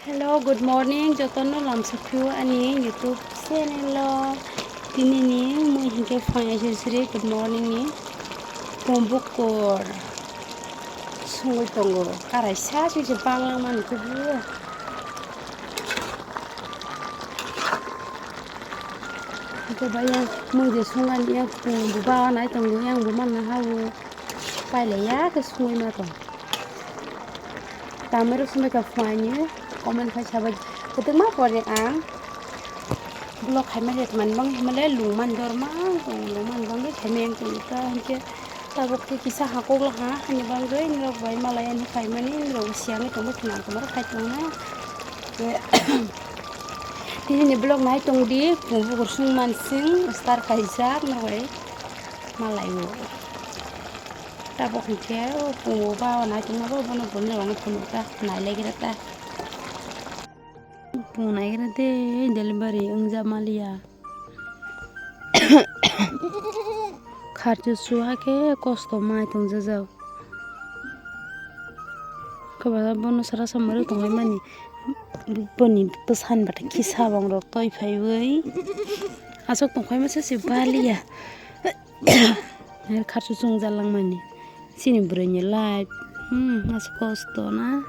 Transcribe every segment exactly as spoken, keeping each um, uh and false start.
Hello, good morning, jotono lamsokphio ani YouTube channel o. Tini ni mui hinkhe phai aisiri good morning ni pumbukur sungwi tongo, karai sa sui se bangla mani kubuo. Hinkhe bai yang mui je sungani yang pumbu ba nai tongo, yang bo manna ha o. Pailaiya khe sungwi ma tong. Tamai rok sumai kha phuaini comment khai sabai kwtwkma pore ang vlog khaima je tongmani bangwi hwnmale lungmani dorma tong lungmani bangwi khaima yang tong ta hinkhe tabuk khe kisa hakok laha hani bangwi norok bai malai ani khaimani norok siyangwi tongwi khna tongma khai tongna. Tini ni vlog nai tong di pumbu kursung mansing star kaijak norok bai malai o. Tabuk hinkhe o pungbo ba naitukma bo bono boni rokno phunukta nailegra ta. Pung naigra de delivery wngja maliya. Kharchi su hakhe kosto mai tongjajak. Kwbangma bono sara samari tonglaimani boni bwsani bwtwi kisa bongrok toi phaiwi aswk tongkhaima se se baliya. Kharchi chwngjalangmani chini bwrwini life. Hmm, aswk kosto na.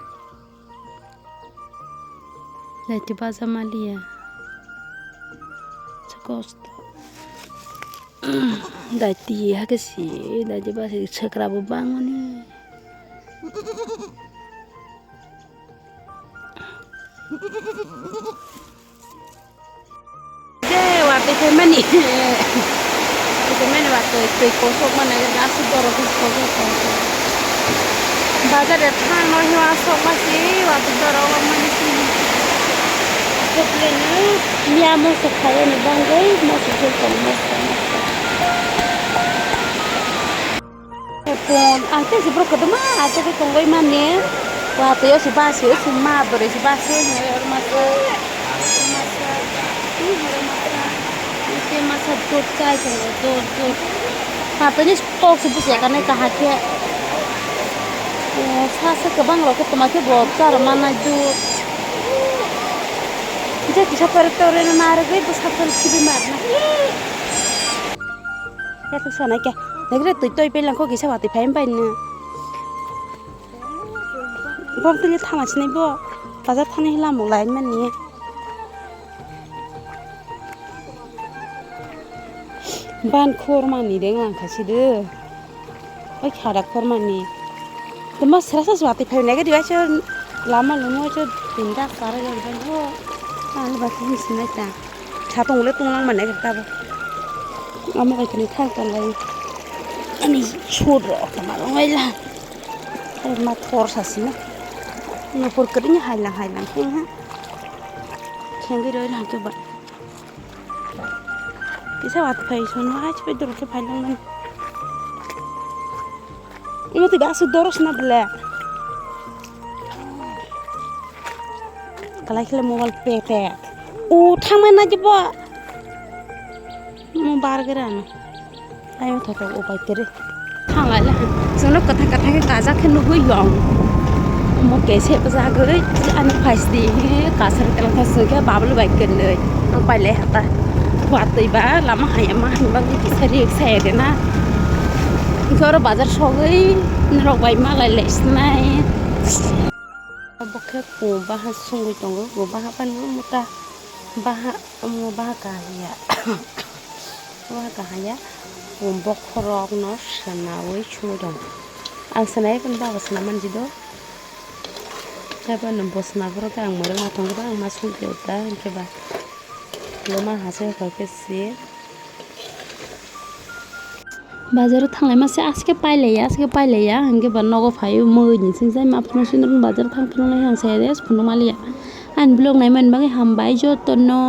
Daiti baja maliya. Aswk kosto. Daiti hakhe si, daiti basi swkra bo bangmani. Je watwi phaimani. Watwi phaimani watwi twi kosok mani aswk borok khe kosok kosok. Bazar de thang no hiwa sok ma si watwi borok mani si. Khepleno miya moso khaye ni bangwi moso khe tong moso moso. Phone, ang tei se borok kwbangma achugwi tongwi mani. Watwi o se bus o se ma bwrwi se bus o hinwi oro masa, masa, tei horo masa, tei masa dot chai tongo, dot, dot. Watwi ni kok se busia kanwi kaham khe. Sa se kwbang rok khe tongma khe bo chara manai dot. Je kisa pore tore narwgwi bwsa phal khibi marna. Yathok sanai khe. Naigra twi toi pelangkho kisa watwi phai bai no. Bom tini thama sinai bo. Bazar thani lama lai mani. Ban khor mani deng lang kha side. Oi khara khor mani. Tama sera sa swati phai nege diwai se lama lumo se tinda sara jor ben ho. Ang ba tin sinai ta. Sa tong le tong lang mane ta bo. Amo kai kini thang tong lai. Ani sut ro tama rong ai la. Ai ma thor sa sina. No por kri ni hai lang hai lang kheng ha. Kheng ri roi lang ke ba. Kisa wat phai son ma hai chipe dor ke phai lang man. Imo tu ba su dor sna bele. Kalai khle mobile pe pe. O thang mai na jibo. Mo bar gra no. Ayo thotho upai tere. Thanglai le. Chwngno kwthang kwthang khe kajak khe nugui yong. Omo kaisa bwjagwi ani phaisdi kasari telong thasung khe babul bai kwnwi. Ang pailai hata. Watwi ba lama hayama hinba kisa rik saya de na. Hwnkhe oro bazar sogwi norok bai malai lai sinai. Obo khe pung baha sungwi tongo, bo baha phano mota baha, omo baha kahya, baha kahya, pung bokhorokno swnaui sungwi tongo. Ang swnai phano baba swnam manji do, haiphano bo swnam phoro khe ang mwrwkma tongo, ang ma sungwi tongo ta, hinkhe ba lama hachal khe se. Bazar o thanglai masa aske pailaiya, aske pailaiya, hingke ba nogo phai o mui ni sing jai ma phano sindro bazar thang phano nai hang sai de phano maliya. Ani vlog nai mani bagwi hambai joto no.